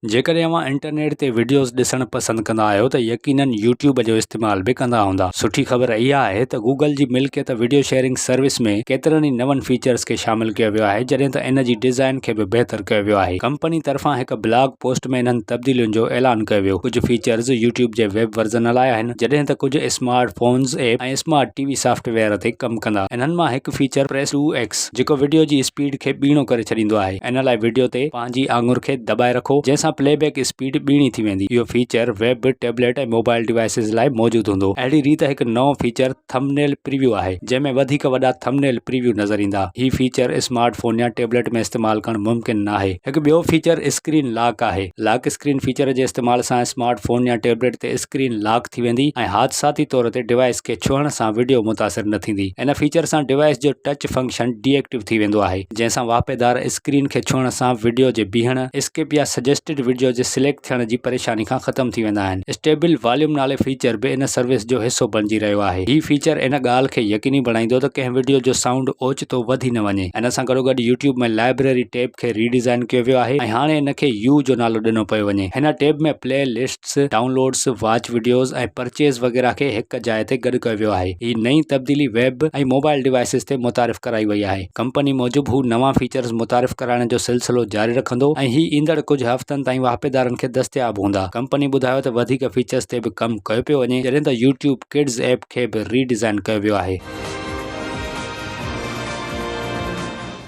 جيڪڏهن اوهان انٽرنيٽ تي وڊيوز ڏسڻ پسند ڪندا آهيو ته يقينن يوٽيوب جو استعمال به ڪندا هوندا. سٺي خبر اها آهي ته گوگل جي ملڪيت وڊيو شيئرنگ سروس ۾ ڪيترن ئي نون فيچرز کي شامل ڪيو ويو آهي جڏهن ته ان جي ڊيزائن کي به بهتر ڪيو ويو آهي. ڪمپني طرفان هڪ بلاگ پوسٽ ۾ انهن تبديلين جو اعلان ڪيو ويو. ڪجهه فيچرز يوٽيوب جي ويب ورزن لاء آهن جڏهن ته ڪجهه smart phones app ۽ smart T V software تي ڪم ڪندا. انهن مان هڪ فيچر پريس ٽو ايڪس جيڪو وڊيو جي اسپيڊ کي ٻيڻو ڪري ڇڏيندو آهي. ان لاء وڊيو تي پنهنجي آڱر کي دٻائي رکو جنهن سان پلي بيڪ اسپيڊ ٻيڻي ٿي ويندي. اهو feature web, tablet ۽ mobile devices لاء موجود هوندو. اهڙي ريت هڪ نئون فيچر ٿمب نيل پريويو آهي جنهن ۾ وڌيڪ وڏا ٿمب نيل پريويو نظر ايندا. هي فيچر اسمارٽ فون يا ٽيبليٽ ۾ استعمال ڪرڻ ممڪن ناهي. هڪ ٻيو فيچر اسڪرين لاڪ آهي. لاڪ اسڪرين فيچر جي استعمال سان اسمارٽ فون يا ٽيبليٽ تي اسڪرين لاڪ ٿي ويندي ۽ حادثاتي طور تي ڊيوائس کي ڇهڻ سان وڊيو متاثر نه ٿيندي. ان فيچر سان ڊيوائس جو ٽچ فنڪشن ڊي ايڪٽو ٿي ويندو آهي. جنهن سان واهپيدار اسڪرين کي ڇهڻ سان وڊيو جي بيهڻ، اسڪپ يا سجيسٽڊ وڊيو جي سليڪٽ ٿيڻ جي پريشاني کان ختم ٿي ويندا آهن. اسٽيبل واليوم نالي فيچر به ان سروس جو حصو بڻجي رهيو آهي. هي فيچر ان ڳالهه کي يقيني بڻائيندو ته ڪنهن وڊيو جو سائونڊ اوچتو وڌي نه وڃي. ان سان گڏوگڏ يوٽيوب ۾ لائبريري ٽيب کي ري ڊيزائن ڪيو ويو آهي ۽ هاڻي ان کي يو جو نالو ڏنو پيو وڃي. هن ٽيب ۾ پلي lists, downloads, watch videos ۽ purchase وغيره کي هڪ جاء تي گڏ ڪيو ويو آهي. هي نئين تبديلي ويب ۽ موبائل ڊيوائسز تي متعارف ڪرائي وئي آهي. ڪمپني موجب هو نوان فيچرز متعارف ڪرائڻ جو سلسلو جاري رکندو ۽ هي ايندڙ ڪجهه هفتن تائين واهپيدارن کي دستياب هوندا. ڪمپني ٻڌايو ته وڌيڪ فيچرز تي به ڪم ڪيو پيو وڃي جڏهن ته يوٽيوب ڪڊز ايپ کي به ري ڊيزائن ڪيو ويو آهي.